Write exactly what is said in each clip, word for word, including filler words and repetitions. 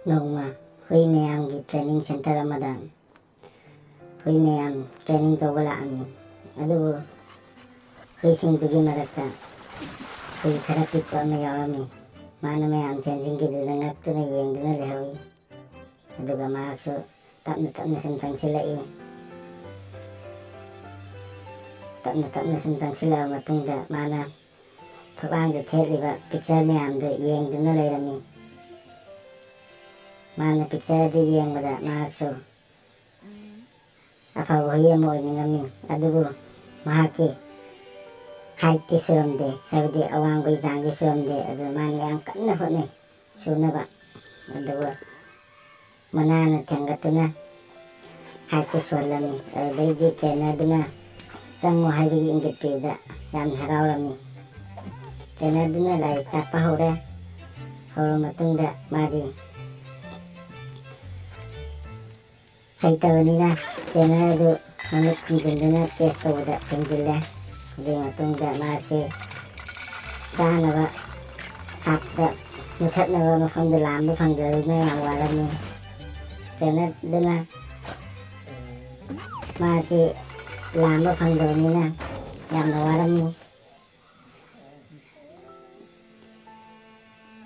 ꯅꯣꯡꯃ ꯍꯨꯏ ꯃꯌꯥꯝꯒꯤ training centre ꯑꯃꯗ ꯍꯨꯏ ꯃꯌꯥꯝ training ꯇꯧꯕ ꯂꯥꯛꯑꯝꯃꯤ꯫ ꯑꯗꯨꯕꯨ ꯍꯨꯏꯁꯤꯡꯗꯨꯒꯤ ꯃꯔꯛꯇ ꯍꯨꯏ ꯈꯔ ꯄꯤꯛꯄ ꯑꯃ ꯌꯥꯎꯔꯝꯃꯤ꯫ ꯃꯥꯅ ꯃꯌꯥꯝ ꯆꯦꯟꯁꯤꯟꯈꯤꯕꯗꯨꯗ ꯉꯛꯇꯨꯅ ꯌꯦꯡꯗꯨꯅ ꯂꯩꯍꯧꯏ꯫ ꯑꯗꯨꯒ ꯃꯍꯥꯛꯁꯨ ꯇꯞꯅ ꯇꯞꯅ ꯁꯨꯝ ꯆꯪꯁꯤꯜꯂꯛꯏ꯫ ꯇꯞꯅ ꯇꯞꯅ ꯁꯨꯝ ꯆꯪꯁꯤꯜꯂꯛꯑꯕ ꯃꯇꯨꯡꯗ ꯃꯥꯅ ꯐꯛꯂꯥꯡꯗ ꯊꯦꯠꯂꯤꯕ picture ꯃꯌꯥꯝꯗꯨ ꯌꯦꯡꯗꯨꯅ ꯂꯩꯔꯝꯃꯤ꯫ ꯃꯥꯅ picture ꯑꯗꯨ ꯌꯦꯡꯕꯗ ꯃꯍꯥꯛꯁꯨ ꯑꯐꯕ ꯍꯨꯏ ꯑꯃ ꯑꯣꯏꯅꯤꯡꯉꯝꯃꯤ꯫ ꯑꯗꯨꯕꯨ ꯃꯍꯥꯛꯀꯤ heightꯇꯤ ꯁꯨꯔꯝꯗꯦ, ꯍꯥꯏꯕꯗꯤ ꯑꯋꯥꯡꯕꯒꯤ ꯆꯥꯡꯗꯤ ꯁꯨꯔꯝꯗꯦ꯫ ꯑꯗꯨ ꯃꯥꯅ ꯌꯥꯝ ꯀꯟꯅ ꯍꯣꯠꯅꯩ ꯁꯨꯅꯕ꯫ ꯑꯗꯨꯒ ꯃꯅꯥꯅ ꯊꯦꯡꯒꯠꯇꯨꯅ heightꯇꯨ ꯁꯨꯍꯜꯂꯝꯃꯤ꯫ ꯑꯗꯨꯗꯩꯗꯤ trainerꯗꯨꯅ ꯆꯪꯉꯨ ꯍꯥꯏꯕꯒꯤ ꯏꯪꯒꯤꯠ ꯄꯤꯕꯗ ꯌꯥꯝꯅ ꯍꯔꯥꯎꯔꯝꯃꯤ꯫ Trainerꯗꯨꯅ ꯂꯥꯏꯔꯤꯛ ꯇꯥꯛꯄ ꯍꯧꯔꯦ꯫ ꯍꯧꯔꯕ ꯃꯇꯨꯡꯗ ꯃꯥꯗꯤ ꯍꯩꯇꯕꯅꯤꯅ trainer ꯑꯗꯨ ꯃꯃꯤꯠ ꯈꯨꯝꯖꯤꯟꯗꯨꯅ test ꯇꯧꯕꯗ ꯊꯦꯡꯖꯤꯜꯂꯦ꯫ ꯑꯗꯨꯒꯤ ꯃꯇꯨꯡꯗ ꯃꯥꯁꯦ ꯆꯥꯅꯕ ꯍꯥꯞꯄꯗ ꯃꯨꯊꯠꯅꯕ ꯃꯐꯝꯗꯨ ꯂꯥꯝꯕ ꯐꯪꯗꯗꯨꯅ ꯌꯥꯝ ꯋꯥꯔꯝꯃꯤ꯫ Trainerꯗꯨꯅ ꯃꯥꯗꯤ ꯂꯥꯝꯕ ꯐꯪꯗꯕꯅꯤꯅ ꯌꯥꯝꯅ ꯋꯥꯔꯝꯃꯤ꯫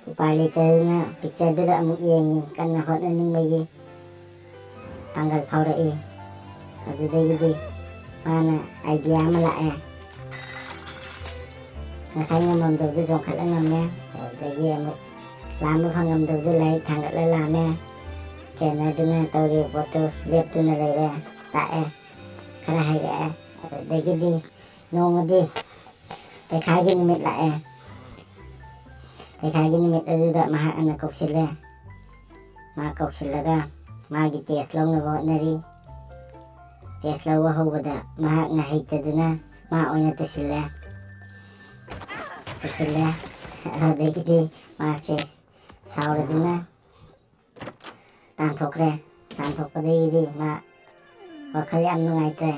ꯎꯄꯥꯏ ꯂꯩꯇꯗꯨꯅ pictureꯗꯨꯗ ꯑꯃꯨꯛ ꯌꯦꯡꯉꯤ, ꯀꯟꯅ ꯍꯣꯠꯅꯅꯤꯡꯕꯒꯤ ꯄꯥꯡꯒꯜ ꯐꯥꯎꯔꯛꯏ꯫ ꯑꯗꯨꯗꯒꯤꯗꯤ ꯃꯥꯅ idea ꯑꯃ ꯂꯥꯛꯑꯦ꯫ ꯉꯁꯥꯏ ꯉꯝꯃꯝꯗꯕꯗꯨ ꯆꯣꯡꯈꯠꯂ ꯉꯝꯃꯦ꯫ ꯑꯗꯨꯗꯒꯤ ꯑꯃꯨꯛ ꯂꯥꯝꯕ ꯐꯪꯉꯝꯗꯕꯗꯨ ꯂꯥꯏꯔꯤꯛ ꯊꯥꯡꯒꯠꯂ ꯂꯥꯝꯃꯦ꯫ Trainerꯗꯨꯅ ꯇꯧꯔꯤꯕ ꯄꯣꯠꯇꯨ ꯂꯦꯞꯇꯨꯅ ꯂꯩꯔꯦ, ꯇꯥꯛꯑꯦ, ꯈꯔ ꯍꯩꯔꯛꯑꯦ꯫ ꯑꯗꯨꯗꯒꯤꯗꯤ ꯅꯣꯡꯃꯗꯤ ꯄꯩꯈꯥꯒꯤ ꯅꯨꯃꯤꯠ ꯂꯥꯛꯑꯦ꯫ ꯄꯩꯈꯥꯒꯤ ꯅꯨꯃꯤꯠ ꯑꯗꯨꯗ ꯃꯍꯥꯛ ꯑꯅ ꯀꯧꯁꯤꯜꯂꯦ꯫ ꯃꯥ ꯀꯧꯁꯤꯜꯂꯒ ꯃꯥꯒꯤ test ꯂꯧꯅꯕ ꯍꯣꯠꯅꯔꯤ꯫ Test ꯂꯧꯕ ꯍꯧꯕꯗ ꯃꯍꯥꯛꯅ ꯍꯩꯇꯗꯨꯅ ꯃꯥ ꯑꯣꯏꯅ ꯇꯨꯁꯤꯜꯂꯦ꯫ ꯇꯨꯁꯤꯜꯂꯦ꯫ ꯑꯗꯨꯗꯒꯤꯗꯤ ꯃꯍꯥꯛꯁꯦ ꯁꯥꯎꯔꯗꯨꯅ ꯇꯥꯟꯊꯣꯛꯈ꯭ꯔꯦ꯫ ꯇꯥꯟꯊꯣꯛꯄꯗꯒꯤꯗꯤ ꯃꯥ ꯋꯥꯈꯜ ꯌꯥꯝ ꯅꯨꯡꯉꯥꯏꯇ꯭ꯔꯦ꯫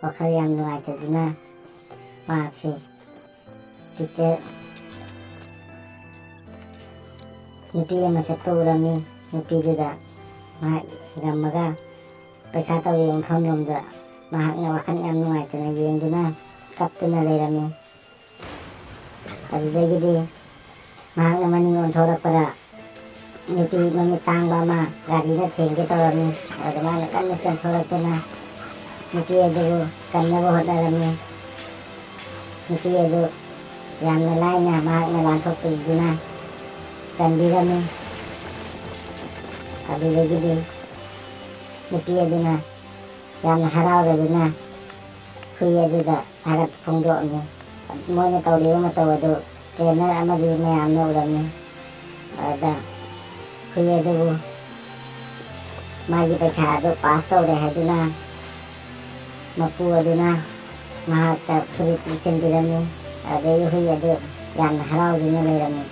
ꯋꯥꯈꯜ ꯌꯥꯝ ꯅꯨꯡꯉꯥꯏꯇꯗꯨꯅ ꯃꯍꯥꯛꯁꯤ picture ꯅꯨꯄꯤ ꯑꯃ ꯆꯠꯄ ꯎꯔꯝꯃꯤ꯫ ꯅꯨꯄꯤꯗꯨꯗ ꯃꯍꯥꯛ ꯏꯔꯝꯃꯒ ꯄꯩꯈꯥ ꯇꯧꯔꯤꯕ ꯃꯐꯝꯂꯣꯝꯗ ꯃꯍꯥꯛꯅ ꯋꯥꯈꯜ ꯌꯥꯝ ꯅꯨꯡꯉꯥꯏꯇꯅ ꯌꯦꯡꯗꯨꯅ ꯀꯞꯇꯨꯅ ꯂꯩꯔꯝꯃꯤ꯫ ꯑꯗꯨꯗꯒꯤꯗꯤ ꯃꯍꯥꯛꯅ ꯃꯅꯤꯡ ꯑꯣꯟꯊꯣꯔꯛꯄꯗ ꯅꯨꯄꯤ ꯃꯃꯤꯠ ꯇꯥꯡꯕ ꯑꯃ ꯒꯥꯔꯤꯅ ꯊꯦꯡꯒꯦ ꯇꯧꯔꯝꯃꯤ꯫ ꯑꯗꯨꯗ ꯃꯥꯅ ꯀꯟꯅ ꯆꯦꯟꯊꯣꯔꯛꯇꯨꯅ ꯅꯨꯄꯤ ꯑꯗꯨꯕꯨ ꯀꯟꯅꯕ ꯍꯣꯠꯅꯔꯝꯃꯤ꯫ ꯅꯨꯄꯤ ꯑꯗꯨ ꯌꯥꯝꯅ ꯂꯥꯏꯅ ꯃꯍꯥꯛꯅ ꯂꯥꯟꯊꯣꯛꯄꯤꯗꯨꯅ ꯀꯟꯕꯤꯔꯝꯃꯤ꯫ ꯑꯗꯨꯗꯒꯤꯗꯤ ꯅꯨꯄꯤ ꯑꯗꯨꯅ ꯌꯥꯝꯅ ꯍꯔꯥꯎꯔꯗꯨꯅ ꯍꯨꯏ ꯑꯗꯨꯗ ꯊꯥꯒꯠꯄ ꯐꯣꯡꯗꯣꯛꯑꯝꯃꯤ꯫ ꯃꯣꯏꯅ ꯇꯧꯔꯤꯕ ꯃꯇꯧ ꯑꯗꯨ ꯇ꯭ꯔꯦꯅꯔ ꯑꯃꯗꯤ ꯃꯌꯥꯝꯅ ꯎꯔꯝꯃꯤ꯫ ꯑꯗꯨꯗ ꯍꯨꯏ ꯑꯗꯨꯕꯨ ꯃꯥꯒꯤ ꯄꯩꯈꯥ ꯑꯗꯨ ꯄꯥꯁ ꯇꯧꯔꯦ ꯍꯥꯏꯗꯨꯅ ꯃꯄꯨ ꯑꯗꯨꯅ ꯃꯍꯥꯛꯇ ꯐꯨꯔꯤꯠ ꯂꯤꯠꯁꯤꯟꯕꯤꯔꯝꯃꯤ꯫ ꯑꯗꯨꯗꯒꯤ ꯍꯨꯏ ꯑꯗꯨ ꯌꯥꯝꯅ ꯍꯔꯥꯎꯗꯨꯅ ꯂꯩꯔꯝꯃꯤ꯫